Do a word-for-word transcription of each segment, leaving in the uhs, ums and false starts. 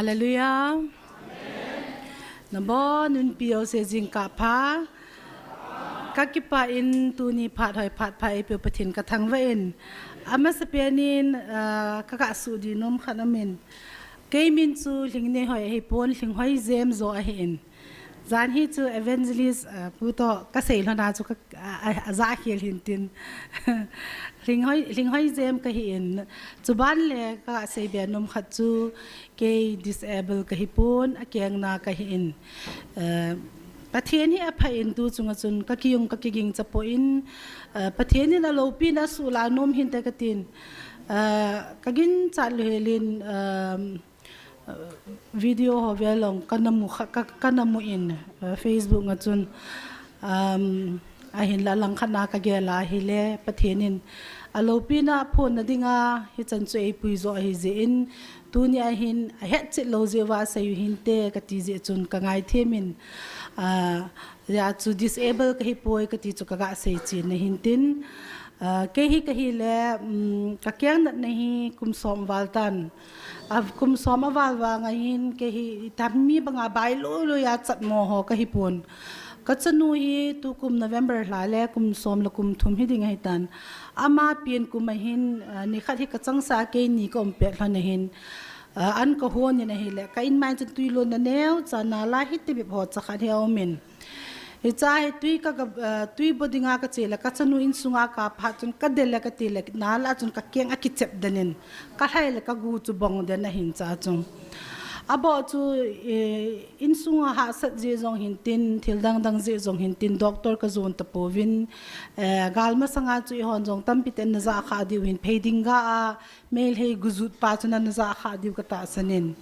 Hallelujah. Nabonun piu se jingkah pha. Kakipah in tuni phat hoi phat pha eipeu Pathen kathangvah in. Amasapen in, ah, kagah suhdih nom khat aumin. Kei min chu Lhingneihoi ahipon, Lhinghoi Jem joh ahin. Jan hi chu evangelist, ah, pu toh kasei lhona chu ka, ah, ah, ajah khel hintin. Lhinghoi, Lhinghoi Jem kahin. Chuban le kasei be nom khat chu kei disable kahipon, akengna kahin. Ah, Pathen hi apha in tu chunga chun kakijung kakiging chapon, ah, Pathen in aloupina suhla nom hinte katin. Ah, kaginchat lou helin, ah, video ho velong kanamu kha, ka, kanamu in, ah, Facebook a chun, um, ahinla langkhat na kagel a ahile Pathen in aloupina aphonna dinga hichan chu eipui joh ahi jeh in, tuni ahin ahetchet lou jeh uva asei u hinte kati jeh chun kangaithem in, ah, hijeh chu disable kahipoi kati chu kagah seichen na hintin, ah, kei hi kahile, um, kakeng natna hi kum som val tan. A kum som aval vang ahin kei hi itam mi banga bailou lou a chatmo ho kahipon. Kachanu hi tukum November lha le kum som le kum thum hiding ahitan. Ama pen kum ahin, ah, nikhat hi kachangseh a keini ka um pet lhon ahin, ah, an kahon in ahile ka inmai chun twi lonna neocha nala hitobep ho chakhat hi aumin. Hiche hi twi ka, ka, ah, twi bo dinga kache le kachanu insunga kaphat chun kadel le kati le nala chun kakeng akichep den in. Kalhai le kagu chu bong den ahin cha chu. Aboh chu, eh, insunga hahsat jeh jong hintin, thil dang dang jeh jong hintin, doctor kajon tapouvin, eh, galmasanga chu eihon jong tampi ten najah kha diu hin, Pheiding ga a, Meitei gujut pa chu najah kha diu katahsan in.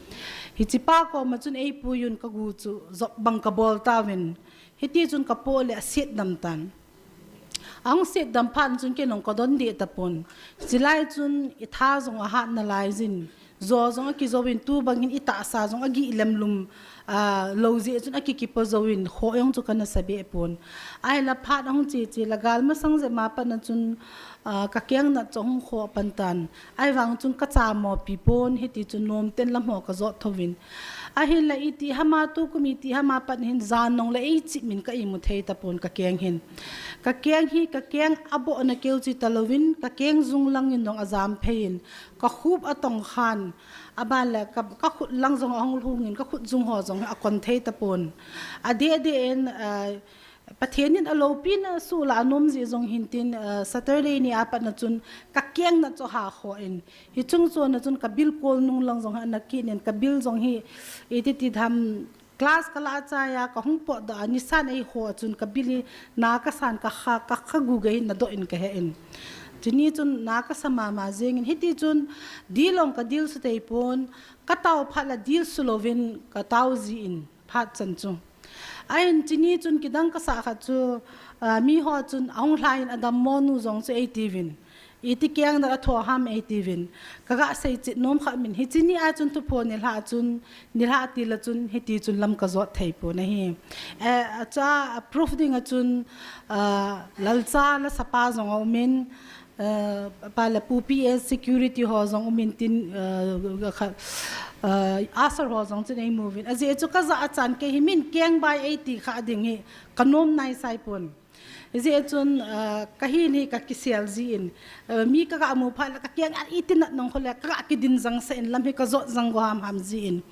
Hiche pa koma chun eipuiyun kagu chu jop bang kabol tauvin. Hiti chun kapoh le aset dam tan. Ahung set dam phat chun kei jong kadon deh tapon. Chulai chun itha jong ahat nalai jin. Jo jong akijou in tu bang hin itahsa jong agih lemlum, ah, lou jeh chun akikipo jouvin kho jong chu kana sa be pon. Ahila phat ahung che che le galmasang jep ma pat na chun, ah, kakeng nat chu ahung khoh pan tan. Ahivang chun kachamo pi pon hiti chun nomten lam ho kajot thouvin. Ahinla iti hama tukum iti hama pat hin jan nong le eichip min ka imu thei tapon kakeng hin. Kakeng hi kakeng abohna keu chi talouvin kakeng jung lang in jong ajam phei in. Kakhup atong khan, aban le ka, kakhut lang jong ahung lhung in, kakhut jung ho jong akon thei tapon. Adeh deh in, ah, Pathen in aloupina suhla anom jeh jong hintin, ah, Saturday ni a pat na chun kakeng nat chu ahah khoh in. Hiche chung chon na chun kabilkol nung lang jong hi ana kit in, kabil jong hi iti ti tham Class kalah chai a, kahung potdoh a, nisan eiho chun kabil hi na kasan kakha, kakha gu gei nadoh in kahe in. Chuni chun na kasa mama jeng in, hiti chun dil jong kadil sutei pon, katao phat le dil sulouvin katao ji in phat chan chu. Ahin chuni chun kidang kasah khat chu, ah, miho chun ahung lha in adammo nu jong chu eitiuvin. Iti keng nat athoh ham eitiuvin. Kaga sei chit nom kha min. Hiche ni a chun thupho nilhah chun, nilhah til a chun, hiti chun lam kajot thei pon ahi. Eh, acha, a proof ding a chun, ah, Lalcha la sapa jong aumin, eh, pa le pu P S security ho jong aumin tin, eh, kha, eh, usher ho jong chun eimu uvin. Ajeh chu kaja achan kei hi min keng bai eiti kha ding hi kanom nai sai pon. Hijeh chun, ah, kahin hi kakisel ji in, ah, mi kaga mu phat le kakeng a iti nat nong kho le kaga kidin jang sah in lam hi kajot jang go ham ham ji in.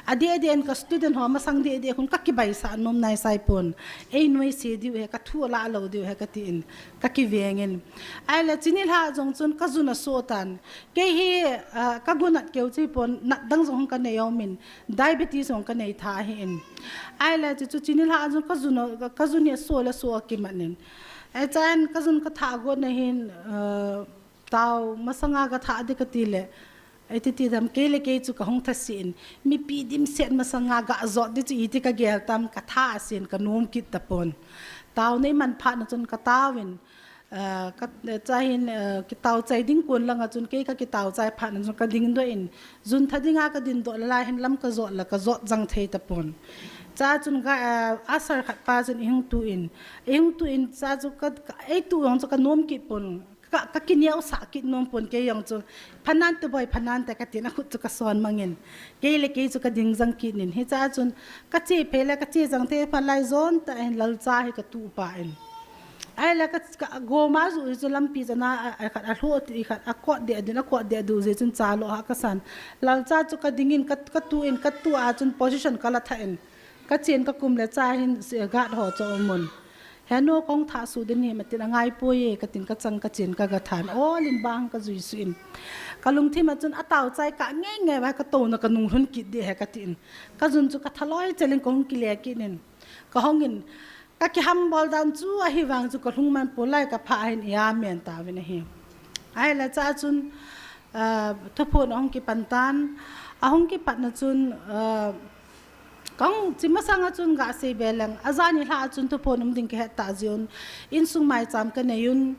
Adeh deh in ka student ho masang deh deh khun kakibai sah nom nai sai pon. Einuisat diu he, kathu alah lou diu he kati in, kakiveng in. Ahile chuni lha jong chun kajun asoh tan. Kei hi, ah, kagu nat keu chi pon, nat dang jong kanei aumin. Diabetes jong kanei tha ahi in. Ahile chu, chu chuni lha a jun kajun, kajun hi asoh le soh akimat in. Ahichan kajun kathah got na hin, eh, tao masanga kathah ding kati le. Iti ti dam kei le kei chu kahung thase in. Mipi dimset masanga gajot ding chu iti kagel tam kathah asen kanom kit tapon. Tao neiman phat na chun katao in. Ah, ka, eh, cha hin, eh, kitao chai ding kon langa chun kei kakitao chai phat na chun kading doh in, jun tha dinga kadin doh le lai hin lam kajot le kajot jang thei tapon. Cha chun ka, eh, usher khat pa chun eihung tu in, eihung tu in cha chu ka, ka, eitu jong chu kanom kit pon, ka, ka kineosah kit nom pon kei jong chu. Phanante boi, phanante katin, akhut chu kason mangin. Kei le kei chu kading jang kit in. Hiche a chun kache phei le kache jang thei phat lai jon tah in lalcha hi katuh pah in. Ahile ka, ka goma ju chu lampi chana a, a khat alhoh ti khat akot deh din, akot deh duh jeh chun cha lo ha kasan. Lalcha chu kading in ka, katuh in, katuh a chun position kala thah in. Kachen kakum le cha hin guard ho chu aum un. He nu kong thah suh ding him atin angai poi e katin kachang kachen kaga than. Olin bang kajui suh in. Kalungthim a chun atao chai kah ngei ngei va katouna kanung lhun kit ding ahi katin. Kajun chu kathaloi chelin kahung kile kit in. Kahung in. Kakiham bol dan chu ahivang chu kalung man pon lai kaphah hin amen tauvin ahi. Ahile cha chun, ah, thuphon ahung kipan tan, ahung kipatna chun, ah, kahung chi masang a chun gasei be leng, ajan nilhah a chun thuphon um ding kahet tah jeh un, insung maicham kanei un,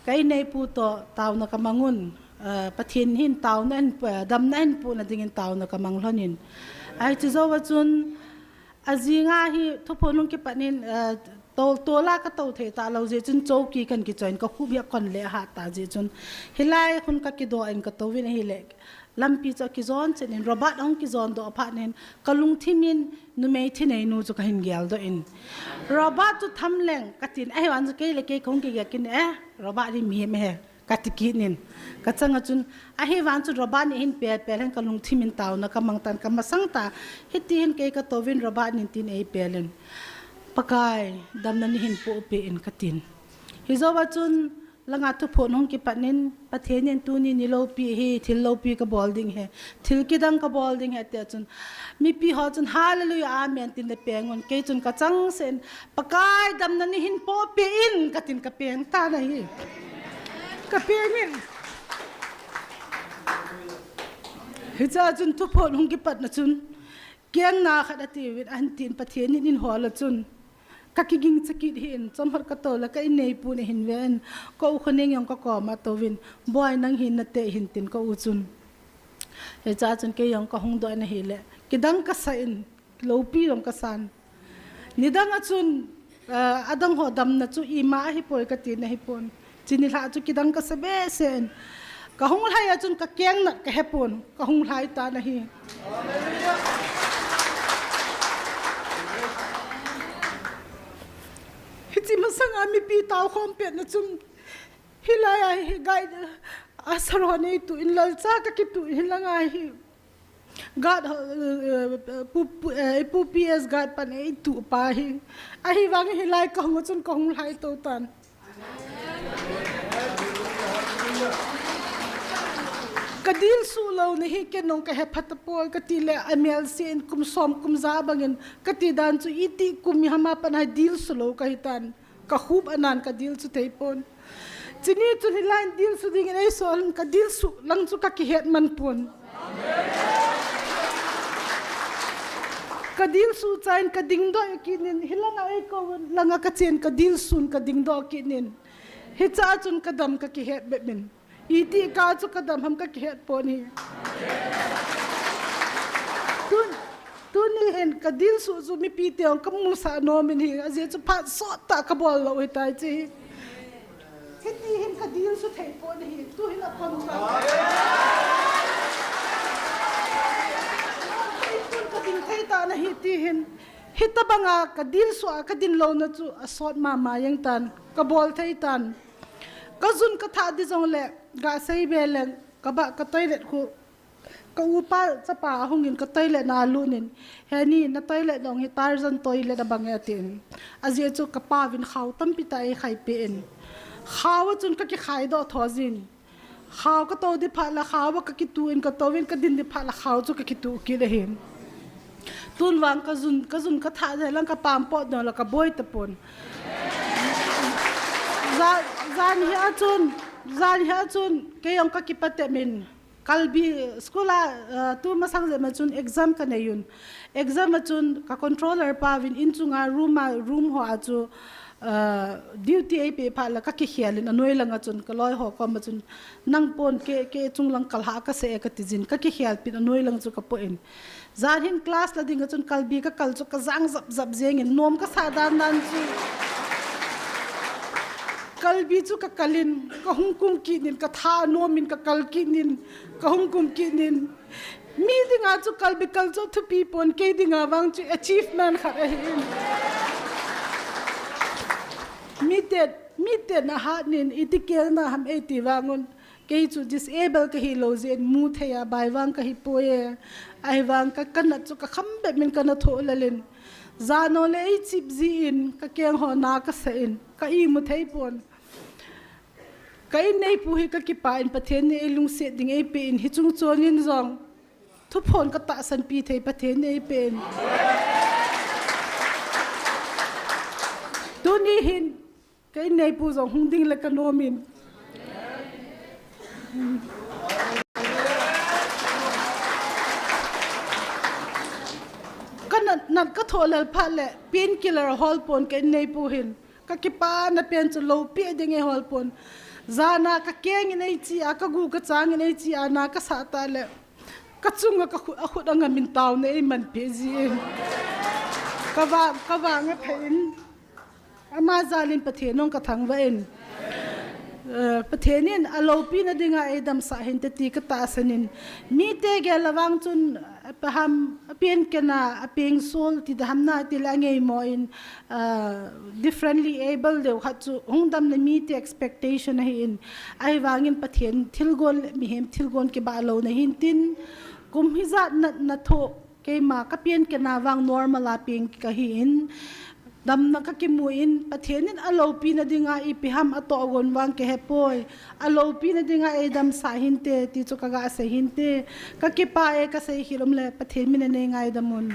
ka inneipu toh taona kamang un, ah, Pathen hin taona hin, ah, damna hin puna dingin taona kamang lhon in. Ahi chu jou a chun, Ajing a hi thuphon hung kipat in, eh, tol, tol a katou thei talou jeh chun chowki kan kichoi in kakhup hi akon le ahat tah jeh chun. Hilai khun kakidoh in katouvin ahile. Lampi chu akijon chen in Robert ahung kijon doh phat in kalungthim in numei thinei nu chu kahin geldoh in. Robert chu tham leng katin ahivang chu kei le kei kahung kigel kit in eh, Robert hi mihem ahi. Kati kit in. Kachang a chun, ahivang chun Robert in ahin pel pel hen kalungthim in taona kamang tan kamasang tah. Hiti hin kei katouvin Robert in tin eipel in. Pakai, damna neihin pohpeh in katin. Hijou a chun, langa thuphon hung kipat in, Pathen in tuni niloupi hi, thil loupi kabol ding ahi. Thil kidang kabol ding ahi, tia chun. Mipi ho chun, hallelujah, amen, tin le peng un. Kei chun kachangseh in, Pakai damna neihin pohpeh in, katin kapeng tan ahi. Kapeng in. Hiche a chun thuphon hung kipatna chun. Kengna khat atiuvin, ahin tin Pathen in eihol a chun. Kakiging chakit hih in, chomkhat katou le ka inneipu in ahin ven, ka u Khoneng jong kakom a atouvin, Boi nang hin nate hin tin ka u chun. Hiche a chun kei jong kahung doh in ahile, kidang kasa in, loupi jong kasan. Nidang a chun, eh, adang ho damna chu ima ahipoi katin ahipon. Chuni lha chu kidang kasa behseh in. Kahung lhai a chun kakeng nat kahepon. Kahung lhai tan ahi. Hiche masang a mipi taokhom petna chun hilai a hi guide a saron eitu in lalcha kakitu in hilang a hi. Guard, eh, eh, pu, pu, eh, pu P S guard pan eitu pa hi. Ahivang hilai kahung a chun kahung lhai tou tan. Kadilsuh louna hi ken jong kahe phat tapoi kati le M L C in kum som kum ja bangin kati dan chu iti kum mi hama pan a dilsuh lou kahi tan. Kakhup anan kadilsuh thei pon. Chuni chun hilai in dilsuh dingin eisol in kadilsuh lang chu kakihet man pon. Kadilsuh chan kadingdoh kit in, hilang a eikou lang a kachen kadilsuh in kadingdoh kit in. Hiche a chun kadam kakihet bep in. Iti ka chu kadam ham kakihet pon ahi. Tun, tuni hin kadilsuh chu mipi te jong kamusah nom in ahi, ajeh chu phat sot tah kabol lou ahitai chu. Hiti hin kadilsuh thei pon ahi, tu hin apang pang. Tun kading thei tan ahi ti hin. Hitabang a kadilsuh a kadin louna chu asot mama jeng tan, kabol thei tan. Kajun kathah ding jongle, gasei be leng, kabah ka toilet khu. Ka upa chapa ahung in ka toilet na alut in, "He ni, na toilet jong hi Tarzan toilet abang e," atin. Ajeh chu ka pa vin khao tampi tah eikhai peh in. Khao a chun ka kikhai doh tho jin. Khao ka to ding phat le khao a ka kitu in ka to in ka din ding phat le khao chu ka kitu kit ahi. Tun vang ka jun, ka jun ka thah jeh lang ka pam pot ding le ka boi tapon. Jan, jan hi a chun, jan hi a chun, kei jong ka kipatep in. Kalbi school a, uh, tu masang jep ma chun exam ka nei un. Exam a chun ka controller pa vin in chunga room a, room ho a chu, uh, duty ei pe phat le ka kikhel in anoi lang a chun ka loi ho kom a chun nang pon ke, ke chung lang kal ha ka se e ka ti jin ka kikhel pin anoi lang chu ka po in. Jan hin class la ding a chun kalbi ka kal chu ka jang jap jap jeng in nom ka sa dan dan chu. Kalbi chu ka kalin, ka hung kum kinin, ka tha nomin ka kal kinin, ka hung kum kinin. Mi dinga chu kalbi kal chu thupi pon, kei dinga vang chu achievement khat ahi in. Mite, mite na hat nin, iti kel na ham ei ti vangun. Kei chu disable ka hi lo jin mu thei a bai vang ka hi poi e. Ai vang ka kanat chu ka kham bep min ka na tho lalin. Zano le ei chip ji in ka keng ho na ka sa in ka i mu thei pon. Ka in nei pu hi ka kipa in Pathen ni ei lungset ding ei pe in hi chung chon in jong. Thuphon ka tahsan pi thei Pathen ni ei pe in. Tuni hin Kei neipu jong hung ding le ka nomin. Ka nat, nat ka tho lel phat le painkiller hol pon kei neipu hin. Ka kipa na pen chu lo pi ding e hol pon. Jana ka keng in ei chi a, ka gu ka chang in ei chi a, na ka sa ta le. Ka chunga ka khut, a khut a ngam in tao na ei man pi ji. Ka va, ka va nga phe in. Ama jalin Pathen nong ka thangvah in. Eh, Pathen in a lopi na dinga ei damsah hinte ti ka tahsan in. Mite gel avang chun, eh, paham, a painkena, a peng sol ti daham na ti la ngei mo in, eh, differently able deu khat chu hung dam na mite expectation ahi in. Ahi vangin Pathen thilgon le mihem thilgon kibah lo na hin tin. Kum hijat na, na tho Keima ka painkena vang normal a peng ka hi in. Damna ka kimu in, Pathen in a lopi na dinga ipi ham a togon vang ka he poi. A lopi na dinga ei damsah hinte, ti chu ka ga sei hinte. Ka kipa e ka sei hilom le, Pathen min a nei ngaidam un.